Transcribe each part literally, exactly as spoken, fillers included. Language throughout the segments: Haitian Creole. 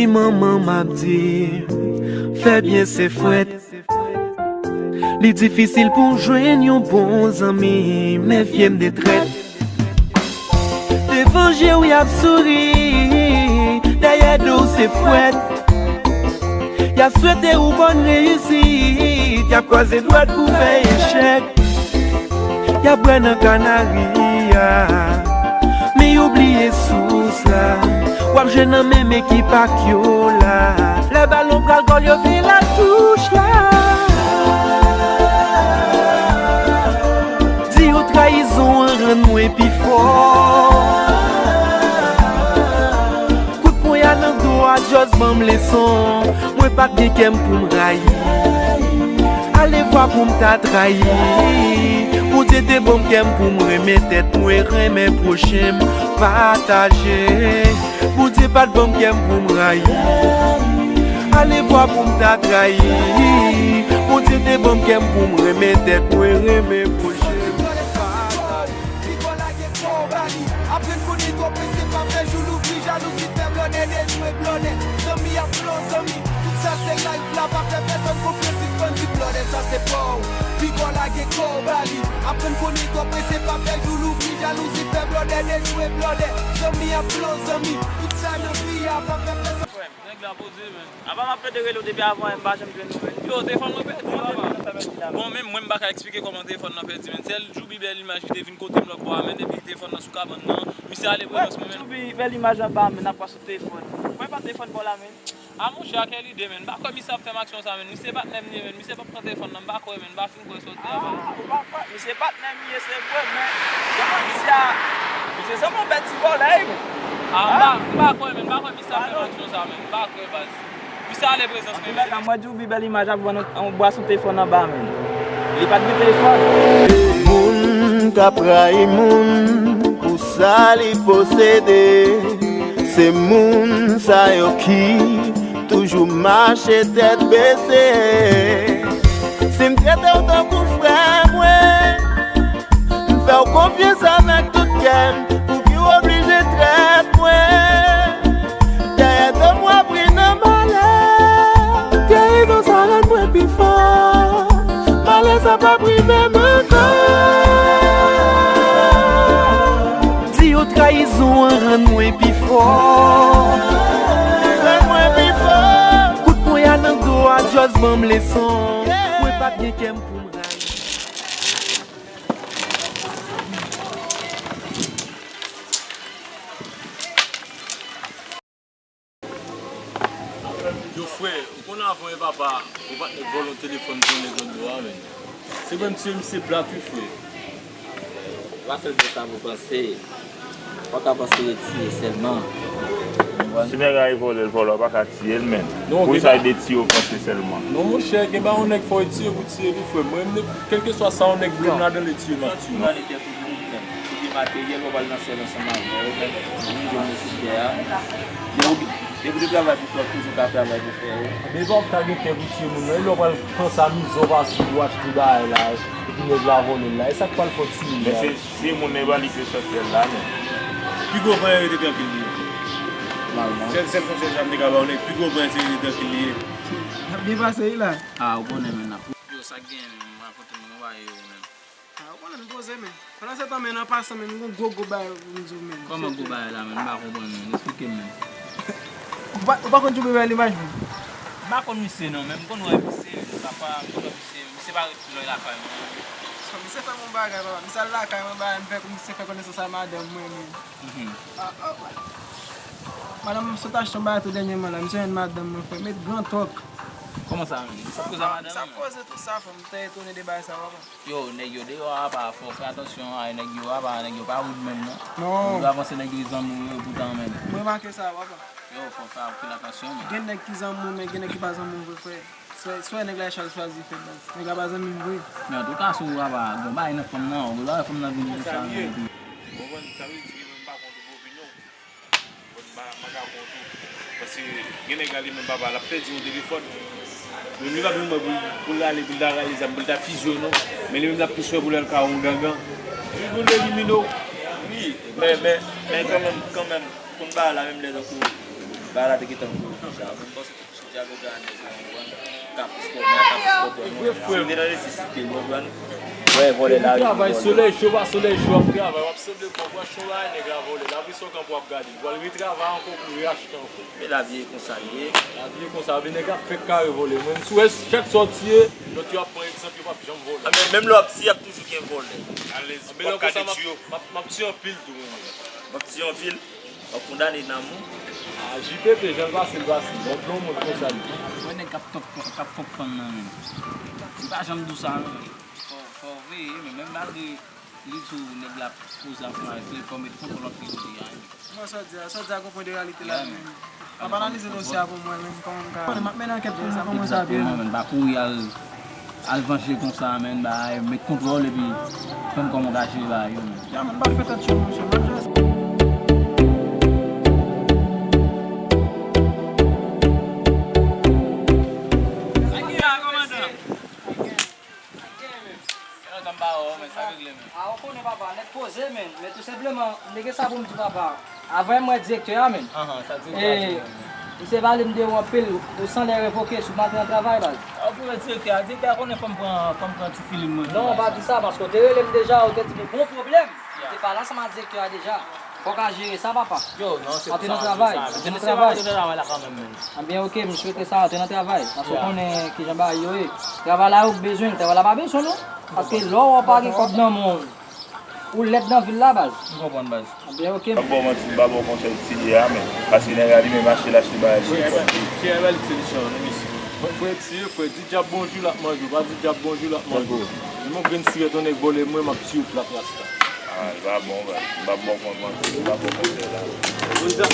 Manman m ap di, fè byen se frèt. Li difisil pou w jwenn yon bon zanmi, mefye m de trèt. Devan je w y ap souri, dèyè do w se fwèt. Y ap swete ou bòn reyisit, y ap kwaze dwèt pou fè echèk. Y ap bwè nan kanari a, men yo bliye sous la. W ap jwe nan menm ekip ak yo la. Lè balon pral gòl, yo veye latouch la. Di yo trayizon an rann mwen pi fò. Kout ponya nan do a, just ban m leson. Mwen pa t gen kè m pou m rayi. Ale vwa pou m ta trayi. Bondye te ban m kè m pou m renmen tèt mwen, renmen pwochen m, pataje. Bondye pa t ban m kè m pou m rayi. Ale vwa pou m ta trayi. Bondye te ban m kè m pou m renmen tèt mwen, renmen pwochen m, pataje. Piga w lage kò w ba li. Aprann konnen twò prese pa fè jou louvri, jalouzi fè blòdè dejwe blòdè. Zanmi ap flank zanmi. Tout sa se live la, pa fè pèsonn konfyans, sispann di blòdè sa se pa w. Piga w lage kò w ba li. Aprann konnen twò prese pa fè jou louvri, jalouzi fè blòdè dejwe blòdè. Zanmi ap flank zanmi. Tout sa nan vi a pa fè pèsonn. Nèg la poze, men. Apa m ap plede rele w depi avan, m pa janm jwenn ou, men. Yo, telefòn mwen pèdi, papa. Bon, menm mwen, m pa ka eksplike kòman telefòn nan pèdi, men. Sèl jou Bibèl Imaj ki te vin kote m lòt bò a, men, epi telefòn nan sou kabann nan. Misye ale prezans mwen, men. Jou Bibèl Imaj anba, men, n ap pase sou telefòn. Mwen pa telefòn pa w la, men. A, monchè, a kèl ide, men. M pa kwè misye ap fè m aksyon sa, men. Misye patnè m ye, men. Misye p ap pran telefòn nan, m pa kwè, men. M pa fin kwè sa w te ap pale. Ah, ou pa kwè? Misye patnè m ye, se vre, men. Kòman misye a, misye sanble yon bèt ti vòlè, wi, men. Ah, m pa, m pa kwè, men. M pa kwè misye ap fè m aksyon sa, men. M pa kwè, baz. Misye ale prezans mwen, men. Antouka, mwen di w, Bibèl Imaj ap vann yon bwa sou telefòn anba, men. Li pa t gen telefòn. Moun k ap rayi moun pou sa li posede, se moun sa yo ki toujou mache tèt bese. Si m trete w tankou frè mwen, m fè w konfyans avèk tout kè m, pouki w oblije trèt mwen? Dèyè do m w ap ri nan malè. Trayizon sa rann mwen pi fò. Malè sa p ap rive m ankò. Di yo trayizon an rann mwen pi fò. Rann mwen pi fò. Kout ponya nan do a, just ban m leson. Mwen pa t gen kè m pou m rayi. Yo, frè, ou konn avan e papa, ou pa t nèk vòlè yon telefòn pou yon nèg lòt bò a, men. Se vrè, m tiye misye plat, wi, frè. Pa sèl de sa pou panse. Ou pa ka panse retire sèlman. Ou konprann? Si nèg la e vòlè, l vòlè, ou pa ka tiye l, men. Non, pou sa, e de tiye ou panse sèlman. Non, monchè, gen ba yon nèg fò e tiye pou tiye li, frè. Mwen, kèlkeswa sa yon nèg vle, m ladan l e tiye, m ap tiye. Ou gade tèt ou pou ou menm. Ou gen materyèl, ou pral nan sèl ansanm avè yo, men ou vin jwenn yo sou tè a. Men ou, depi ou travay pou fè, ou toujou ka travay pou fè yo. Men pa w ka gen kè pou tiye moun nan. E lè w pral pran sa mizè w pase pou achte bagay la, epi nèg la vòlè l la. E sa k pral fè w tiye l la. Men se, se moun nan e pa li k esansyèl la, men. Pi gwo pwen rete trankil li ye. Nòmalman. Sèl, sèl konsèy sa m te ka ba w, nèg, pi gwo pwen se rete trankil li ye. N ap byen pase wi la. A, ou konnen, men n ap. Yo, sa k genyen, men, rakonte m yon bagay yo, men. A, ou konnen m poze, men. Pandan se tan, men, an pasan, men, m gon gwo, gwo bagay pou m di w, men. Kòman gwo bagay la, men? M pa konprann, men. Esplike m, men. Ou pa, ou pa konn Djoubibè Limaj, men? M pa konn misye, non, men m konn wè misye, men m pa, pa, m konn wè misye. Misye pa ret lwen lakay mwen. So, misye fè m yon bagay, papa. Misye al lakay mwen, bagay, m fè, misye fè konesans ak madanm mwen, men. Mhm. A, a, madanm mwen sot achte yon bagay tou dènyèman la. Misye jwenn madanm mwen, frè. Met gran tòk. Kòman sa, men? Misye ap koze ak madanm mwen? Misye ap koze tou sa, frè. M te etone de bagay sa, papa. Yo, nèg yo deyò a, pa, fò fè atansyon a nèg yo a, pa, nèg yo pa wood menm, non. Non. Yo avanse, nèg yo zanmi w yo, poutan, men. M remake sa, papa. Yo, fò fè anpil atansyon, men. Gen nèg ki zanmi w, men gen nèg ki pa zanmi w vre, frè. Swè, swè nèg la chwazi, chwazi fè baz. Nèg la pa zanmi m vre. Men antouka, si w pa gon bagay nan fanm nan, ou pa wè fanm nan vin konsa, men. Ou konprann? Sa vle di ke mwen m pa kont ou pou opinyon. Bon, m pa, m pa ka kont ou. Paske gen nèg la li menm papa, l ap pèdi yon telefòn. Men li p ap vin wè pou, pou l ale, pou l ta rale zam, pou l ta fizye w, non. Men li menm l ap plis wè pou l al kare yon gangan. Li pou l elimine w. Wi, men, men, men kanmenm, kanmenm, konn bagay la menm lè tankou Bagay la te gentan gwo deja. Mwen panse tout sou Diago Granit, ou konprann? K ap espòte, k ap espòte, si w te nan nesesite, ou konprann? Wè, vòlè la, travay, vòlè. Solèy cho pa solèy cho, w ap travay, w ap sanble kòb, w ap chonba nèg la vòlè. Lavi se yon kanpe w ap gade. W al retravay ankò pou rachte ankò. Men lavi e konsa l ye. Lavi e konsa, men nèg ap fèk kare vòlè. Mwen, si w wè chak sa w tiye, lòt yo ap pran egzanp, yo p ap janm vòlè. A, men menm lè w ap tiye, ap toujou gen vòlè. Alèz, w ap gade tiyo. M ap, m ap tiye anpil tou, mwen. W ap tiye anpil. W ap kondane nanm ou. A, J P P, jan l pase, l pase. Bon, non, moun konsa li. Wè nèg k ap fòk, k ap fòk fanm nan, men. Li pa janm di w sa, non. Fò, fò w veye, men menm malgre li di w nèg la koze ansanm avèk li, fò w met kontwòl ant li jodi a, men. Kòman sa w di a? Sa w di a gon pwen de reyalite la, men. M ap analize dosye a pou mwen menm, kòman m ka. M ap mennen ankèt pou m wè kòman sa ap ye. Egzakteman, men pa kouri al, al vanje konsa, men, bay, met kontwòl epi jwenn kòman w ka jere bagay yo, men. Ya, men, m pa fè tèt cho, monchè, m ap jere sa. Sa k gen, kòmandan? Yo, tann pa wè w, men sa regle, men. A, ou konnen, papa, nèt poze, men. Men tou senpleman, m te gen sa pou m di, papa. Avan m wè direktè a, men. Ahan, sa direktè a di, men. Misye pale m de ou anpil, ou san lè revoke, si w pa antre nan travay, baz. A, ou pou wè direktè a, direktè a konnen fò m pran, fò m pran ti filim mwen tou, baz. Non, ou pa di sa, paske w te rele m deja, ou te di m gon pwoblèm. Ou te pale ansanm ak direktè a deja. Fòk a jere sa, papa. Yo, non, se pou sa m ap di sa. Antre nan travay, antre nan travay. Antre nan travay la kanmenm, men. Anben, oke, m swete sa, antre nan travay. Paske w konnen kijan bagay yo ye. Travay la yo bezwen l, travay la pa bezwen nou. Paske lè w pa gen kòb nan men w, ou lèd nan vil la, baz. M konprann, baz. Anben, oke. M ap ba w manti, m pa ba w konsèy tiye a, men. Paske nèg la li menm achte l achte bagay sou kòb li. Tiye a, bèl solisyon, non, mesye. Frè, frè tiye, frè di dyab bonjou, l ap manje w. Pa di dyab bonjou, l ap manje w. Menm yon grenn sirèt yon nèg vòlè mwen, m ap tiye w plat rasta. A, li pa bon, baz. M p ap ba w konsèy la. Konn sa?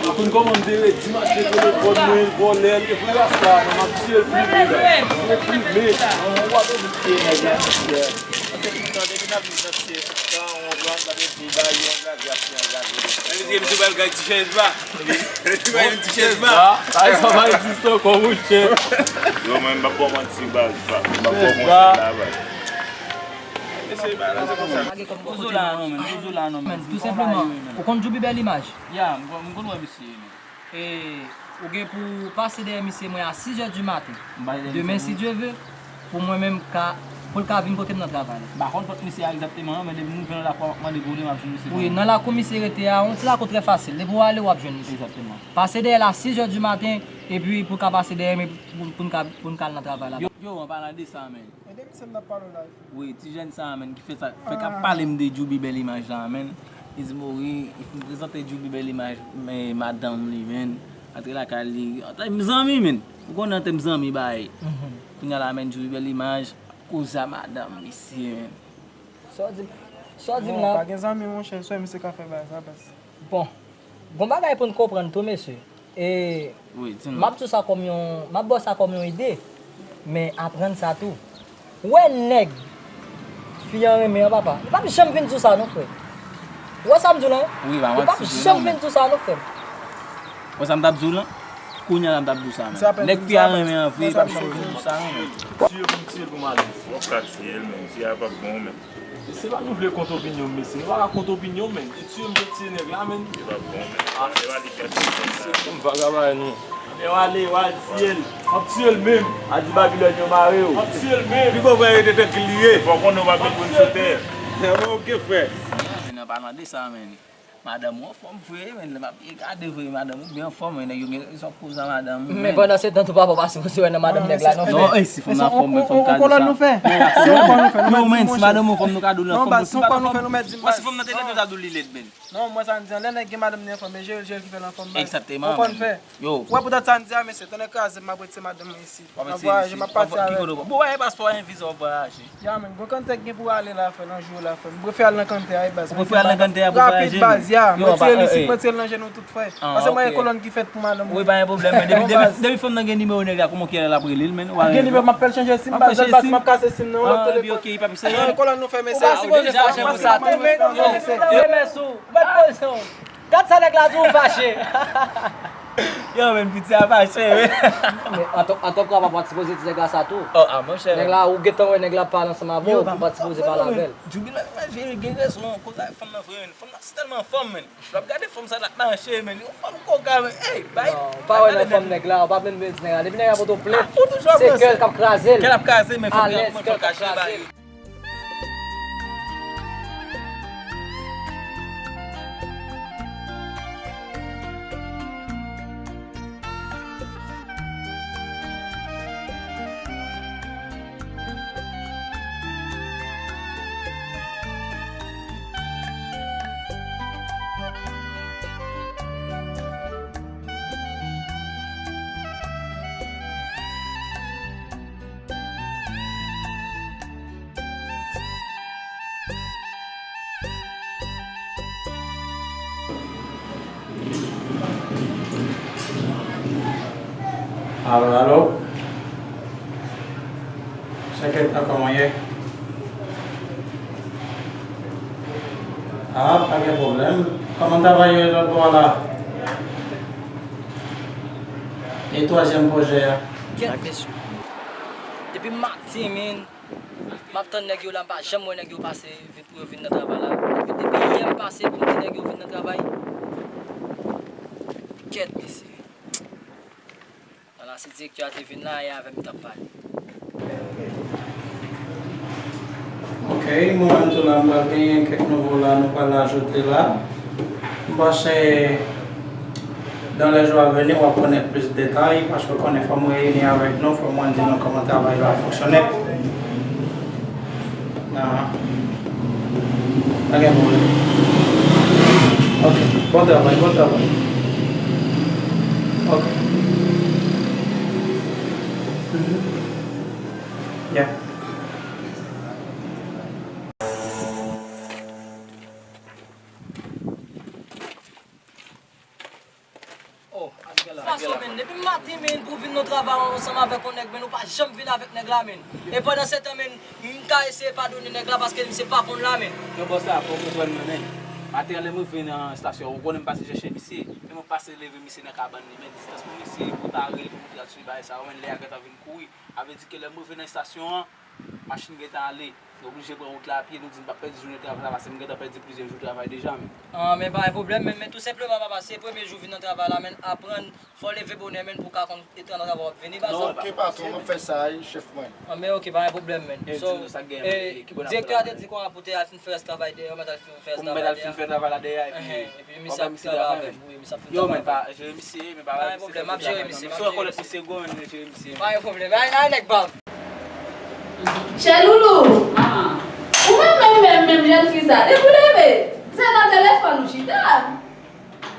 Ou konn kòman m te redi m achte telefòn mwen, vòlè l, e pou rasta, men m ap tiye l plimen, baz. Tiye l plimen. Ou pa bezwen tiye nèg la, mesye. Depi n ap viv nan site tan, ou konprann, sa vle di bagay yo angaje ap pi angaje. Sa vle di m tou pral gade ti chèz ba. Ti bagay ti chèz ba. Sa, sa, sa pa egziste ankò, monchè. Yo, mwen, m p ap ba w manti, baz. M p ap ba w konsèy la, baz. Mesye, bagay la, se konsa. Poze w la non, men. Poze w la non, men. Men, tou senpleman, ou konn Djoubi Bèl Imaj? Ya, m konn, m konn wè misye, men. E, ou gen pou w pase dèyè misye mwen a sis è di maten. Demen, si Dye ve, pou mwen menm ka, pou l ka vin kote m nan travay la. M pa konn pòt misye a egzakteman, men depi m rive nan lakou a, m ap mande pou li, m ap jwenn misye. Wi, nan lakou misye rete a, yon ti lakou trè fasil. Depi w ale, w ap jwenn misye. Egzakteman. Pase dèyè l a sis è di maten, epi pou l ka pase dèyè m, pou, pou n ka, pou n ka al nan travay la. Yo, yo, an palan de sa, men. E de misye m t ap pale w la, wi. Wi, ti jèn sa a, menn, ki fè sa, fèk ap pale m de Djoubi Bèl Imaj la, menn. Li di m, o wi, li fin prezante Djoubi Bèl Imaj, men, madanm li, menn. Antre lakay li, antèm zanmi, menn. Ou konnen antèm zanmi, bay. Kounye a la, menn, Djoubi Bèl Imaj, koze a madanm misye, menn. Sa w di, sa w di m la? Non, pa gen zanmi, monchè, sou misye ka fè bagay sa, baz. Bon. Gon bagay pou n konprann tou, mesye. E, m ap di w sa kòm yon, m ap ba w sa kòm yon ide, men aprann sa tou. Ou wè nèg fi an renmen an, papa, li p ap janm vin di w sa non, frè. Ou wè sa m di w la? Wi, pa manti, wi, non, men. Li p ap janm vin di w sa non, frè m. Ou wè sa m t ap di w la? Kounye a la m t ap di w sa, men. Nèg fi a renmen an vre, li p ap janm vin di w sa non, men. Tiye pou m tiye pou Malis. W ap ka tiye l, men. Tiye a p ap bon, men. E se pa nou vle kont opinyon m, mesye. Nou pa ka kont opinyon m, men. E tiye m te tiye nèg la, men. Se pa bon, men. A, se pa li k ap tiye konsa. Se konn vagabay nou. Lè w ale, w al tiye l. W ap tiye l menm. A di Babilòn yo mare w. W ap tiye l menm. Pi gwo frè rete trankil li ye. Fò w konnen w pa met moun sou tè. Oke, frè. Men an palan de sa, men. Madanm ou anfòm vre, men lè m ap byen gade vre, madanm ou byen anfòm, men nèg yo gen rezon ap koze a madanm ou, men. Men pandan se tan tou papa w pa sipoze wè nan madanm nèg la non, frè. Non, e si fanm nan anfòm, men fanm ka di sa. Se yon kò nou fè, nou mèt di, monchè. Non, men si madanm ou anfòm, nou ka di w l anfòm, men si fanm nan te lèd, ou ta di w li lèd, men. Non, mwen sa m di an, lè nèg gen madanm li anfòm, men jere l, jere l ki fè l anfòm, baz. Egzakteman, men. Ou konn fè. Yo. Ou wè poutèt sa m di a, mesye, tonnè kraze m, m ap retire madanm mwen isi. M ap vwayaje, m ap pati avè l. Bon, wè paspò a, enviza w ap vwayaje. Ya, men, gon kantè k gen pou ale la, frè, nan jou la, frè. M prefere al nan kantè a, wi, baz. Ou prefere al nan kantè a pou vwayaje? Rapid, baz, ya. Mwen tire l isit, mwen tire l nan jenou tout, frè. Paske mwen gen kolòn ki fèt pou madanm mwen. Wi, pa gen pwoblèm, men depi, depi, depi fanm nan gen nimewo nèg la, kòman ki lè l ap rele l, men? Ou pa gen nimewo, m ap fè l chanje sim, baz, baz, m ap kase sim nan yon lòt telefòn. Epi, ok, li p ap eseye. Kolòn nou fè, mesye. Ou pa sipoze fache pou sa, tande, men. Yo, yo, men sou, ou pa t poze w. Gad sa nèg la di w fache. Yo, men piti a fache, men. Men antan, antan papa, pa t sipoze di nèg la sa tou. Oh, ah, monchè. Nèg la, ou gentan wè nèg la pale ansanm avè w, ou pa t sipoze pale avè l. Djoubi nan manje, gen rezon, koz a fanm nan vre, men fanm nan se tèlman fanm, men. L ap gade fanm sa l ap mache, men yon fanm koka, men. Ey, bay. Non, ou pa wè nan fanm nèg la, ou pa menm vin di nèg la. Depi nèg la pote w plent, se kè l k ap kraze l. Kè l ap kraze, men fanm nan, fanm kache bay. Alo, alo. Sekretè, kòman w ye? Ah, pa gen pwoblèm. Kòman travay yo lòt bò a la? E twazyèm pwojè a? Kèt, mesye. Depi maten, men, m ap tann nèg yo la, m pa janm wè nèg yo pase vin pou yo vin nan travay la. Depi, depi yè m pase pou m di nèg yo vin nan travay. Kèt, mesye. Ala, si direktè a te vin la, e avè m t ap pale. Ok, mwen menm tou la, m pral genyen kèk nouvo la, nou pral ajoute la. M panse, dans les jours à venir, w ap konnen plis detay, paske w konnen fò m reyini avèk nou, fò mwen di nou kòman travay la fonksyone. Ah. Pa gen pwoblèm. Ok. Bon travay, bon travay. Ok. Mhm. Yeah. Oh, Adriela, Adriela. Fason, men, depi maten, men, pou vin nan travay ansanm avèk yon nèg, men, ou pa janm vin avèk nèg la, men. E pandan se tan, men, m ka eseye padone nèg la paske misye pa konn la, men. Ke bòs la, fò w konprann mwen, men. Maten an, lè mwen vin nan estasyon, ou konnen m pase chèche misye, men mwen pase leve misye nan kabann li, men distans pou misye, pou ta rele, pou montre l sou bagay sa, ou menm lè a gentan vin kouri. A vle di ke lè mwen vin nan estasyon an, machin gentan ale. Nou oblije pran wout la a pye, nou di n p ap pèdi jounen travay la, paske m gentan pèdi plizyè jou travay deja, men. Ah, men pa gen pwoblèm, men, men tou senpleman, papa, se premye jou vin nan travay la, men aprann, fò w leve bonè, men, pou w ka konn etan nan travay w ap vini, pa sa. Ok, patwon, m ap fè sa, wi, chèf mwen. Ah, men ok, pa gen pwoblèm, men. So, eh, direktè a te di kòman pou te al fin fè rès travay dèyè, mèt al fin fè rès travay dèyè. Pou m mèt al fin fè travay la dèyè, epi epi misye ap travay avè m, wi, misye ap fin travay avè m. Yo, men pa, jere misye, men pa bay misye fè pwoblèm. Pa gen pwoblèm, m ap jere misye, m ap jere misye. Pa gen pwoblèm, ay, ay, nèg pa m. Chè Loulou, ou menm, menm, menm, menm jèn fi sa, depi w leve, se nan telefòn ou chita.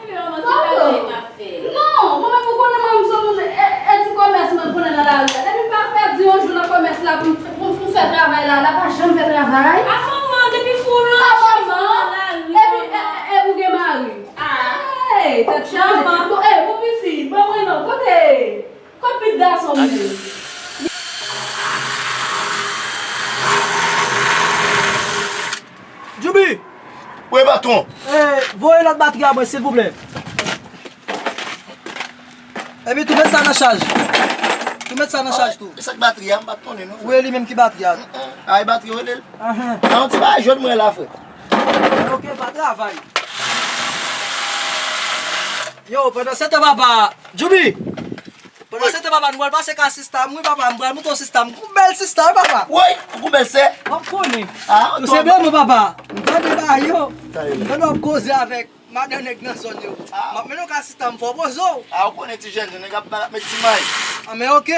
Ebyen, manman, se pa vre m ap fè. Non, mwen menm, ou konnen mwen, m se yon moun, e, e ti komès mwen konnen nan lari a. Depi m pa pèdi yon jou nan komès la pou m, pou m, pou m fè travay la, la pa janm fè travay. A manman, depi fou lan, a manman, epi, e, e, e, ou gen mari. Ah. Hey, tèt chaje. Bon, hey, pou piti, ban mwen non, kote, kot pit gason m ye? Djoubi! Wi, patwon. Eh, voye lòt batri a mwen, silvouplè. Epi tou, met sa nan chaj. Tou, met sa nan chaj tou. E sa k batri a, m pa t konnen non, frè. Wi, e li menm ki batri a. Ay, batri yo rele l. Ahan. Nan yon ti bagay jòn mwen la, frè. Ok, pa travay. Yo, pandan se tan, papa, Djoubi! Pandan se tan, papa, nou pral pase kay sista m, wi, papa, m pral montre w sista m. Yon bèl sista, wi, papa. Woy, ou gon bèl sè? W ap konnen. Ah, tou senpleman, papa. M tande bagay yo. M tande w ap koze avèk madan nèg nan zòn yo. Ah. M ap mennen w kay sista m, fò w poze w. Ah, ou konnen ti jèn, nèg ap, ap met ti may. Ah, men ok.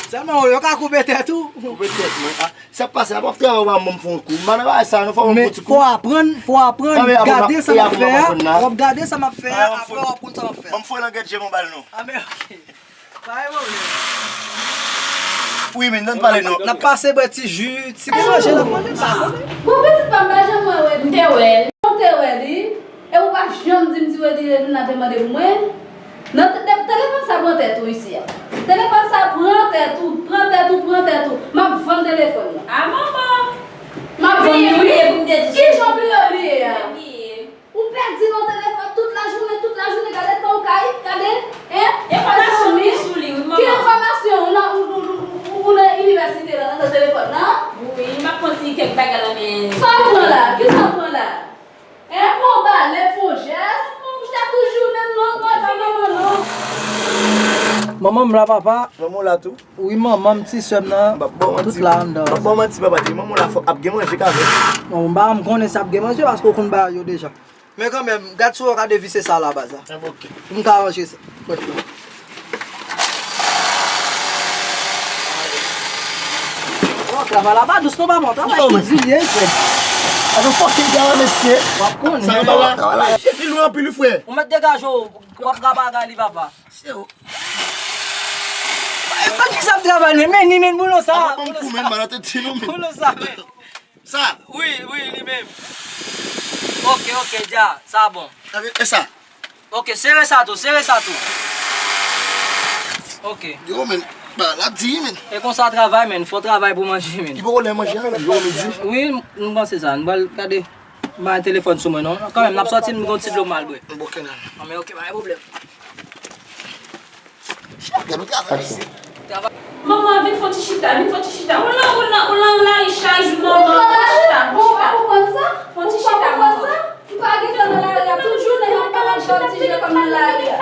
Sèlman, yo ka koupe tèt ou. Koupe tèt mwen. Ah, sa k pase la, w ap travay, w pa ban m fè yon kou. M pa nan bagay sa, non, fò m fè yon ti kou. Men fò w aprann, fò w aprann gade sa m ap fè a. W ap gade sa m ap fè a, apre w ap konn sa m ap fè a. Ban m fè langèt je m yon bal, non. Ah, men ok. Pa gen pwoblèm. Wi, men, ann pale, non. N ap pase bwè ti ji, si gen manje, n ap manje, m pa konnen. Bon, pitit pa m, pa janm wè Wendy. M te wè l. M te wè li. E ou pa janm di m si Wendy vin la te mande pou mwen. Nan te-, te-, telefòn sa pran tèt ou isi a. Telefòn sa pran tèt ou, pran tèt ou, pran tèt ou. M ap vann telefòn nan. A manman! M ap vann li, wi. Kijan w bliye, bliye a? Ou pèdi nan telefòn tout lajounen, tout lajounen, gade tan w kay. Manman m la, papa. Manman w la tou? Wi, manman m, ti sè m nan. M p ap ba w manti. Tout la anndan. M p ap ba w manti, papa, di manman w la fò ap gen manje kanmenm. Non, m pa, m konnen si ap gen manje paske w konn bagay yo deja. Men kanmenm, gad si w ka devise sa la, baz la. Ah, ok. Pou m ka ranje sa. Bon, travay la pa dous non, papa. Travay ki di l ye, frè. Avan fòk li travay, mesye. W ap konnen. Sa yo travay la. Li lwen anpil, wi, frè. Ou mèt degaje w, w ap ka bagay li, papa. Se ou. Mwen ki sa ap travay, men, men, men, boulon sa. Avan ban m kou, men, malè te di nou, men. Boulon sa, men. Sa? Wi, wi, li menm. Ok, ok, dja, sa bon. E, e sa? Ok, sere sa tou, sere sa tou. Ok. Yo, men, ba, l ap di, men. E konsa travay, men, fò travay pou manje, men. Li poko lè manje a, men, yo, midi. Wi, m, m panse sa, m pral gade. M pa gen telefòn sou mwen, non. Kanmenm, n ap sòti, m gon ti dlo m al bwè. Bon, ok, nan. An, men ok, pa gen pwoblèm. Chèf, gade travay isi. Manman, vin fè yon ti chita, vin fè yon ti chita. Ou lan, ou lan, ou lan lari chak jou, manman, fè yon ti chita, fè yon ti chita. Fè yon ti chita, manman. M pa gen tan nan lari a, tout jounen m ap pale ak Jòdije kòm nan lari a.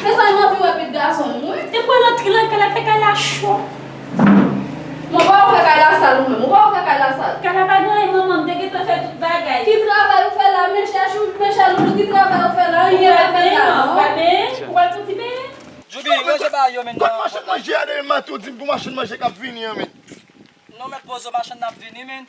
Mezanmi, m anvi wè pitit gason m, wi. Depi w rantre nan kay la, fè kay la cho. Mwen pa wè w fè kay la sal ou menm, ou pa wè w fè kay la sal. Kay la pa gen anyen, manman, m te gentan fè tout bagay. Ki travay ou fè la, men chèch ou, men chèch ou, ki travay ou fè la, anyen pa fèt la non. Ou pa benyen, ou pa benyen, ou pa fè yon ti benyen. Djoubi, ranje bagay yo, men. Kot machann manje a, demen maten w di m pou machann manje k ap vini an, men. Non, mèt poze w, machann nan ap vini, men.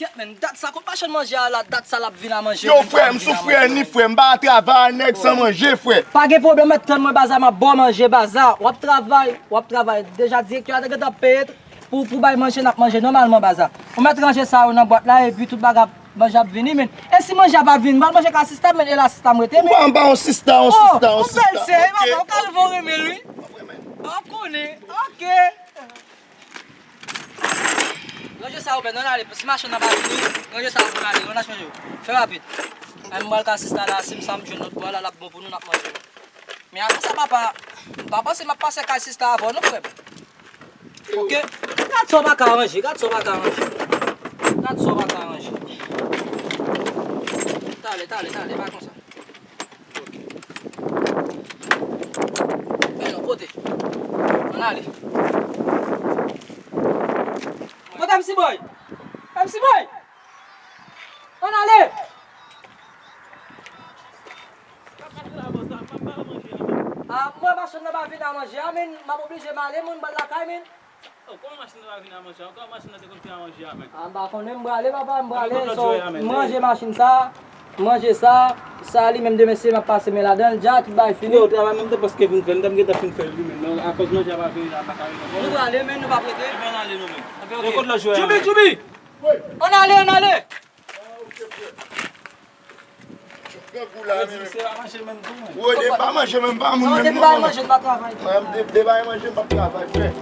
Kèt, men, dat sa, kot machann manje a la, dat sa l ap vin a manje. Yo, frè, m sou frè ni frè, m pa travay a nèg san manje, frè. Pa gen pwoblèm, mèt tann mwen, baz la, m ap ba w manje, baz la. W ap travay, w ap travay. Deja, direktè a te gentan peye pou, pou bay manje, n ap manje nòmalman, baz la. Ou mèt ranje sa yo nan bwat la, epi tout bagay, manje ap vini, men. E si manje a pa vini, m pral manje ka sista, men, e la sista m rete, men. Ou pa, m pa yon sista, yon sista, yon sista. Ou bèl seri, papa, ou ka leve w renmen l, wi. W ap konnen, ok. Ranje sa yo, bèn, ann ale. Si machann nan pa vini, ranje sa yo pou n ale. Ann al chanje yo. Fè rapid. Ay, m pral ka sista la, si m sa m jwenn lòt bò la, l ap bon pou nou, n ap manje. Men avan sa, papa, m pa panse m ap pase kay sista avan w non, frè m. Ok? Gad sa w pa ka ranje, gad sa w pa ka ranje. Gad sa w pa ka ranje. Talè, talè, talè, pa konsa. Men non, pote. Ann ale. Pote M C Boy. M C Boy! Ann ale! A, mwen machann nan pa vin a manje a, men m ap oblije m ale, mwen m pral lakay, men. Oh, kòman machann nan pa vin a manje a? Kòman machann nan te konn vin a manje a, men? A, m pa konnen, m prale, papa, m prale. So, manje machin sa, manje sa, sa li menm demen se m ap pase men ladan l, dja tout bagay fini. Yo, travay menm te prèske vin fè l, m t ap gentan fin fè l wi menm, men akòz manje a pa vini la, m pa ka vin ankò. Nou prale, men nou p ap rete. Ebyen, ann ale nou menm. Ebyen, ok. Djoubi, Djoubi! Ann ale, ann ale! Grangou la menm. Ou di se pa manje menm tou, mwen. Ou di pa manje menm, pa moun menm non, mwen. Mwen, depi pa manje, m pa travay, frè.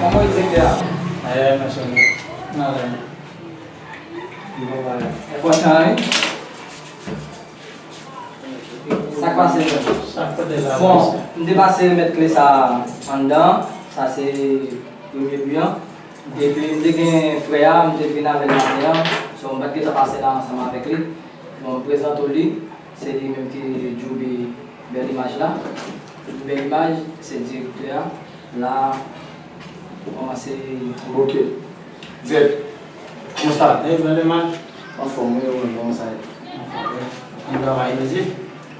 Kòman yo di a? Ayayay, machann yo. Malè. Yo pa malè. E pòch an, wi. Sa k pase, frè? Sa k pase la? Bon, m te pase remèt kle sa anndan. Sa se premye bi an. Epi m te gen frè a, m te vin avè l maten an. So, m pa t gentan pase la ansanm avèk li. Bon, m prezante w li. Se li menm ki Djoubi Bèl Imaj la. Djoubi Bèl Imaj, se direktè a. La, Kòmanse. Ok. Zèk. Kòman sa? Ey, Valeman. Anfòm, wi, wi, kòman sa ye? Anfòm, wi. An travay, mezi?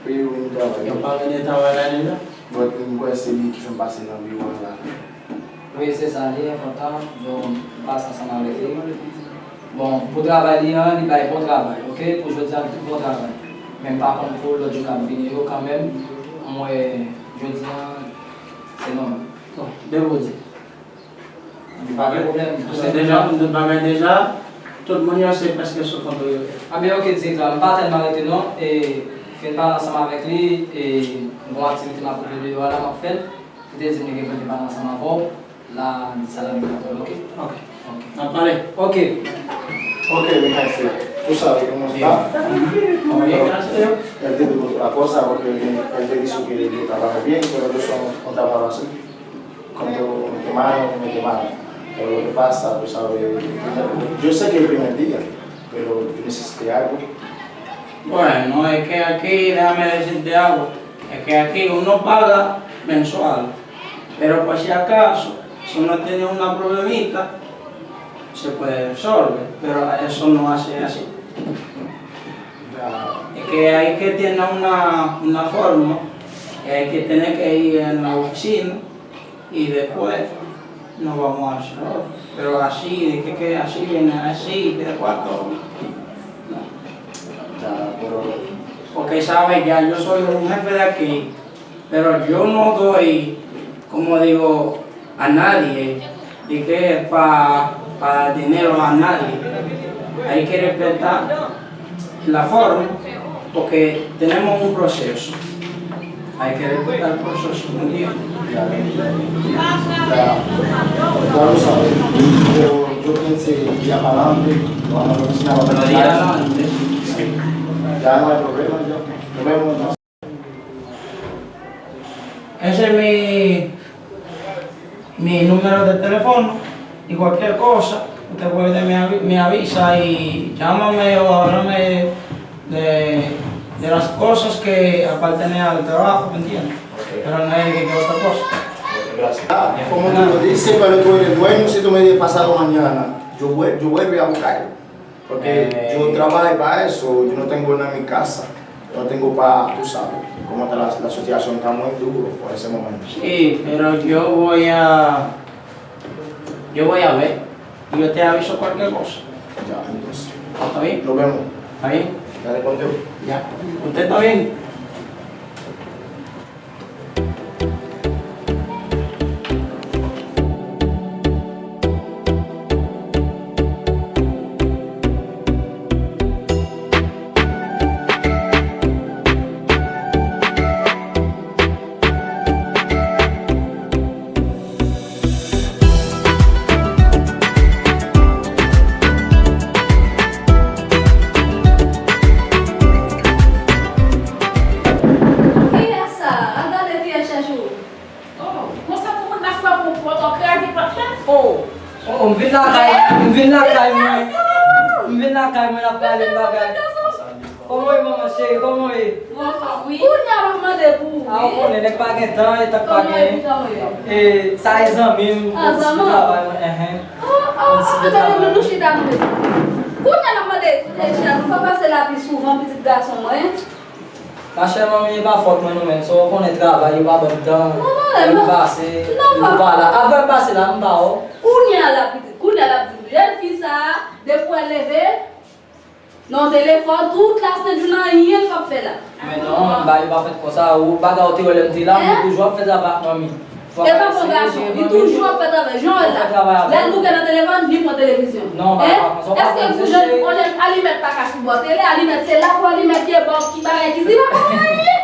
Wi, wi, m travay. Yo pa rele travay la deja? Bon, m kwè se li ki fè m pase nan biwo a la. Wi, se sa, li enpòtan, bon, m pase ansanm avèk li. Bon, pou travay li an, li bay bon travay, ok? Pou jodi a, li tout bon travay. Men m pa konn pou lòt jou k ap vini yo, kanmenm, m wè jodi a, se nòmal. Bon, byen pwodui. Pa gen pwoblèm. Paske deja, m tout bagay deja, tout moun yo se prèske sou kont ou yo ye. A byen, ok, direktè, m pa tèlman rete non, e fin pale ansanm avèk li, e gon aktivite m ap okipe deyò a la, m ap fè l. Li te di m li gen pou l te pale ansanm avè w, la, di sa la, m ap fè l, ok? Ok. Ok. N ap pale. Ok. Ok, men sa se pou sa, wi, kòman sa? Wi. Wi, sa se yo. L te di kontra akò sa, paske l te di sou ke li ta pale byen, ke l te son kontra pale ansanm. Kòm yo mete mano, yo mete mano. Pero lo que pasa, tú sabes, yo sé que el primer día, pero yo necesité algo. Bueno, es que aquí, déjame decirte algo, es que aquí uno paga mensual, pero por si acaso, si uno tiene una problemita, se puede resolver, pero eso no hace así. Es que hay que tener una, una forma, que hay que tener que ir en la oficina y después nos vamos al show. Pero así, de que, que así viene así, tres cuartos, no. Ya, pero porque sabe, ya yo soy un jefe de aquí, pero yo no doy, como digo, a nadie, de que pa, pa dinero a nadie. Hay que respetar la forma, porque tenemos un proceso. Hay que respetar el proceso, ¿me entiendes? Ya, ya. Ya lo sabe. Yo, yo pensé, ya para adelante, vamos a ver si la va a... Pero ya adelante. Sí. Ya no hay problema, ya. Nos vemos entonces. Ese es mi, mi número de teléfono y cualquier cosa, usted puede me, avi- me avisa y llámame o háblame de, de las cosas que aparten al trabajo, ¿me entiendes? Ok. Pero no es que, que otra cosa. Ok, gracias. Ah, como tú lo dices, pero tú eres dueño, si tú me dices pasado mañana, yo, vuel- yo vuelvo a buscarlo. Porque yo trabajo para eso, yo no tengo nada en mi casa, yo no tengo para, tú sabes, cómo está la, la situación está muy duro por ese momento. Sí, pero yo voy a, yo voy a ver, y yo te aviso cualquier cosa. Ya, entonces. ¿Está bien? Nos vemos. ¿Está bien? Ya le conté. Ya. ¿Usted está bien? Kiyès sa? Al gade kiyès chèche w. Oh, konsa pou moun nan frape yon pòt, w ap kraze pòt la? Oh, oh, m vin lakay, m vin lakay mwen. M vin lakay mwen, n ap pale m bagay. Kòman w ye, manman cheri? Kòman w ye? Mwen anfòm, wi. Kounye a l ap mande pou ou, wi. A, ou konnen, nèg pa gen tan, e tan k pa genyen. E, sa e zanmi m, kondisip de travay mwen, enhen. Kondisip de travay mwen. Kounye a l ap mande, e, chè, nou fè pase la pi souvan, pitit gason mwen. Machè, manmi, e pa fòt mwen non, men sa w konnen travay, yo pa ban m tan. Lè m pase, yo pa la. Avan m pase la, m pa wè w. Kounye a la, pitit, kounye a l ap di m, jèn fi sa a, depi w leve, nan telefòn, tout lasent jounen, anyen l p ap fè la. Men non, bagay yo pa fèt konsa. Ou bagay ou te wè lè m te la, m toujou ap fè travay ak manmi. E pa bon gason, li toujou ap fè travay. Jan w wè l la, lè l bouke nan telefòn, li pran televizyon. Non, bagay pa konsa, w pa konn se cheri. Èske pou jèn, yon jèn alimèt pa ka sou bò tele, alimèt se la pou alimèt ye, bò ki bagay ki si pa konn anyen.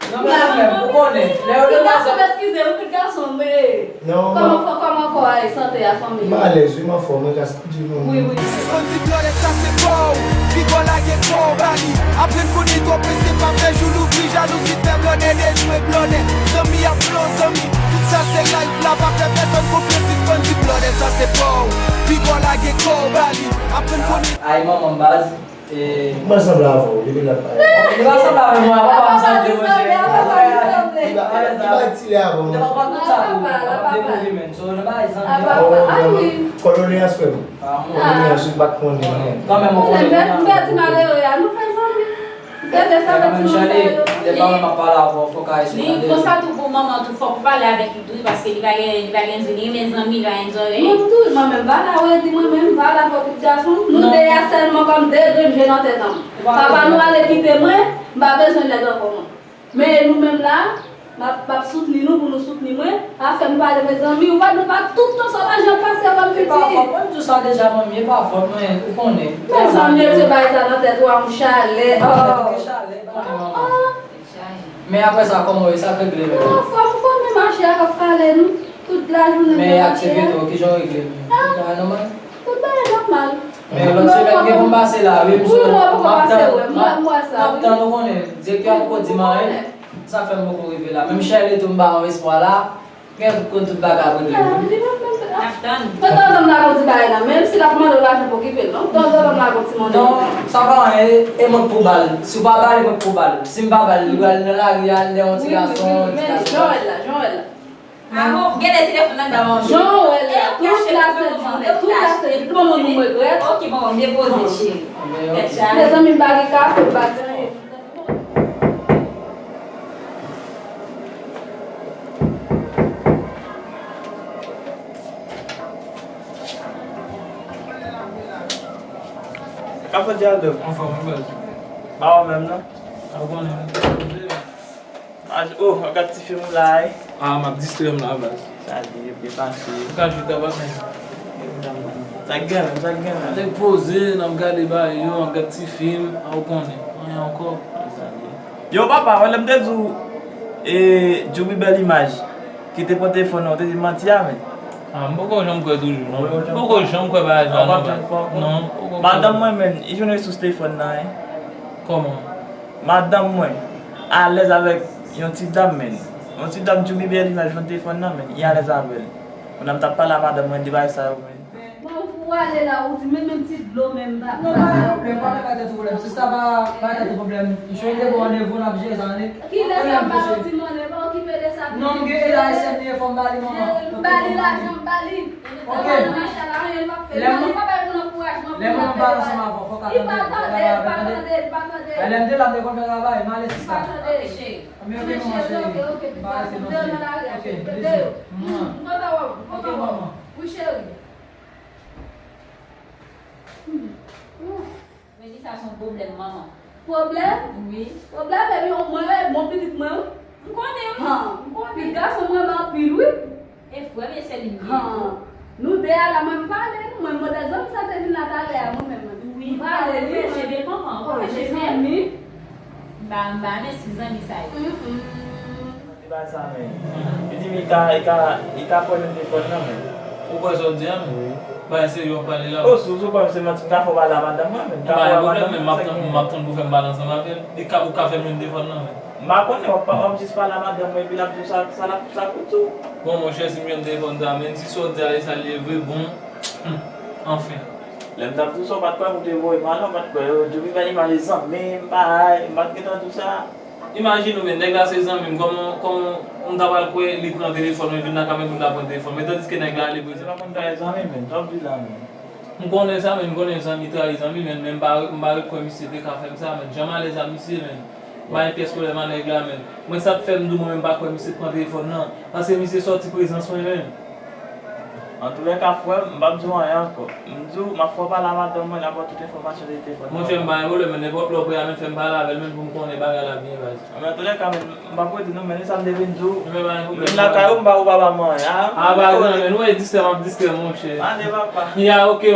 Non, men ou menm, ou konnen. Lè yo degaje. Pitit gason, eskize, wi, pitit gason, men. Non, kòman, kòman kò a ye, sante a, fanmi? M alèz, wi, m anfòm, wi, gas di nou. Wi, wi. Sispann di blòdè sa se pa w, piga w lage kò w ba li. Aprann konnen twò prese pa fè jou louvri, jalouzi fè blòdè dechwe blòdè. Zanmi ap fè w zanmi, tout sa se life la, pa fè pèsonn konfyans, sispann di blòdè sa se pa w, piga w lage kò w ba li. Aprann konnen. Ay, manman m baz. Mwen sanble avè w depi lòt bagay. Li pa sanble avè mwen, papa m sanble, monchè. Li bay ti lè avè mwen. Papa m tout sa tou. Papa m depoze men. So, nan bagay sanble. Kondoleyans, frè m. Kondoleyans, ou pa t konnen anyen. Kanmenm, ou konnen. M pèdi malere a, nou fè zanmi. Gade sa, men ti moun sa yo. Lè pa mwen m ap pale avè w, fòk a eseye tande. Li konsa tou pou manman tou, fòk ou pale avèk li tou, paske li pa gen, li pa gen, li renmen zanmi, li pa gen zòrèy. Mwen tou, mwen menm, pa la, wè, di mwen menm, pa la, fòk tout gason. Nou de a sèlman kòm de grenn je nan tèt an. Papa nou ale kite mwen, m pa bezwen lèd ankò mwen. Men nou menm la, m ap, m ap soutni nou pou nou soutni mwen. Afè m pale, mezanmi, ou pa, nou pa tout tan sa pa janm pase kòm pitit. E pa fòt mwen, m di w sa deja, manmi, e pa fòt mwen, ou konnen. Mezanmi, yo te bay sa nan tèt ou a, yon chalè. Nan tèt ou gen chalè, pa gen manman. Men apre sa, kòman w ye, sa k regle menm? Non, frè m, ou konnen mache a k ap pale nou. Tout lajounen. Men aktivite w, kijan w regle menm? Tout bagay nòmal? Tout bagay nòmal. Men lòt semèn gen pou m pase la, wi, m sou, m ap tann, m ap tann, ou konnen, direktè a poko di m anyen. Sa k fè m poko rive la. Menm Shirley tou m ba yon espwa la, gen konn tout bagay ap regle wi. N ap tann. Tonton Dòm la pou di bagay la, menm si l ap mande w lajan pou okipe l, non? Tonton Dòm la pou ti mande. Non, sa pa anyen, e mwen k pou ba l. Si w pa ba l, e mwen k pou ba l. Si m pa ba l, li pral nan lari a, al dèyè yon ti gason, yon ti gason. Jan w wè l la, jan w wè l la. Jan w wè l la, tout la sèt jounen, tout la sèt jounen, manman nou regrèt. Ok, manman, m depoze, cheri. Mezanmi, m pa gen kafe, m pa gen anyen. Ka fè dyalòg. Anfòm, wi, baz. Pa wè menm, non? A, ou konnen. Oh, w ap gad ti fim ou la, wi. A, m ap distrè m la, baz. Sa di, byen pase. Ou ka jwe tabak, men. Sa k gen menm, sa k gen menm? Nèg poze, n ap gade bagay yo, n ap gad ti fim, a ou konnen. Anyen ankò. Yo, papa, wè lè m te di w, e, Djoubi Bèl Imaj, ki te pran telefòn nan, ou te di m manti a, men. A, m poko janm kwè toujou, non. M poko janm kwè bagay sa, non, baz. Non, m poko kwè. Madanm mwen, men, li jwenn resous telefòn nan, wi. Kòman? Madanm mwen alèz avèk yon ti dam, men. Yon ti dam Djoubi Bèl Imaj jwenn telefòn nan, men. Li alèz avè l. Pandan m t ap pale a madanm mwen de bagay sa yo, men. Bon, ou ale la, ou di, men menm ti dlo menm pa. Non, pa gen pwoblèm, pa gen tèt pwoblèm. Sista, pa, pa gen tèt pwoblèm. Misye te ba w randevou, n ap jere sa, annik. Kilè sa m ba w ti monnen, pa okipe de sa. Non, m gen A S M li ye, fò m ba li, manman. M ba li lajan, m ba li. Ok. Lè mwen, lè mwen pa ansanm avè w, fòk w tande, fòk w tande. Lè m te la, m te konn fè travay, m ale sista. Ok, cheri. M kontan wè w, m kontan wè w. Wi, cheri. Men li sa se yon pwoblèm, manman. Pwoblèm? Wi. Pwoblèm, epi mwen, mwen pitit mwen, wi. M konnen, wi. M konnen. Pitit gason mwen renmen anpil, wi. E frè m e sè li m ye tou. Nou de a la, mwen m pale, mwen, modèl zanmi sa te vin la talè a, mwen menm, mwen. Wi, m pale li, mwen. Mezanmi. M pa, m pa renmen si zanmi sa yo. Li pa sa, men. Li di m li ka, li ka, li ka fè w jwenn telefòn nan, men. Ou kwè sa w di a, men? Wi. Bagay serye w ap pale la. Oh, si w kwè se manti, m ka fè w pale a madanm mwen, men. M ka fè w pale a madanm mwen, m ap tann, m ap tann pou w fè m pale ansanm avè l. Li ka, ou ka fè m jwenn telefòn nan, men. M pa konnen, w ap, w ap jis pale a madanm mwen, epi l ap di w sa, sa l ap, sa pou di w. Bon, monchè, si m jwenn telefòn sa, men, si sa w di a, e sa l ye vre, bon, hmm, anfen. Lè m t ap di w sa, w pa t kwè m, ou te voye m ale, w pa t kwè. Yo, Djoubi pa imaj zanmi m, bay, m pa t gentan di w sa. Imajine w, men, nèg la se zanmi m, kòman, kòman m ta pral kwè li pran telefòn mwen, vin nan kay mwen pou l ta pran telefòn mwen, tandiske nèg la ale Brezil? Se pa moun trayi zanmi, men, sa w di la, men. M konnen sa, men m konnen zanmi trayi zanmi, men, men m pa, m pa ret kwè misye te ka fè m sa, men. Jan m alèz a misye, men. M pa gen pyès pwoblèm a nèg la, men. Mwen, sa k fè m di w mwen menm m pa kwè misye t pran telefòn nan, paske misye sòti prezans mwen, men. Antoulèka, frè m, m p ap di w anyen ankò. M di w, m ap fè w pale a madanm mwen, l ap ba w tout enfòmasyon de telefòn nan. Monchè, m pa gen pwoblèm, men nenpòt lè w prè a, men fè m pale avè l, men, pou m konnen bagay la byen, baz. Anben, antoulèka, men, m p ap redi non, men, e sa m te vin di w. Enben, pa gen pwoblèm. Vin lakay ou, m pa wè papa m anyen, a? A, pa gen, men, nou wè distrè, m ap distrè, monchè. Ale, papa. Ya, ok.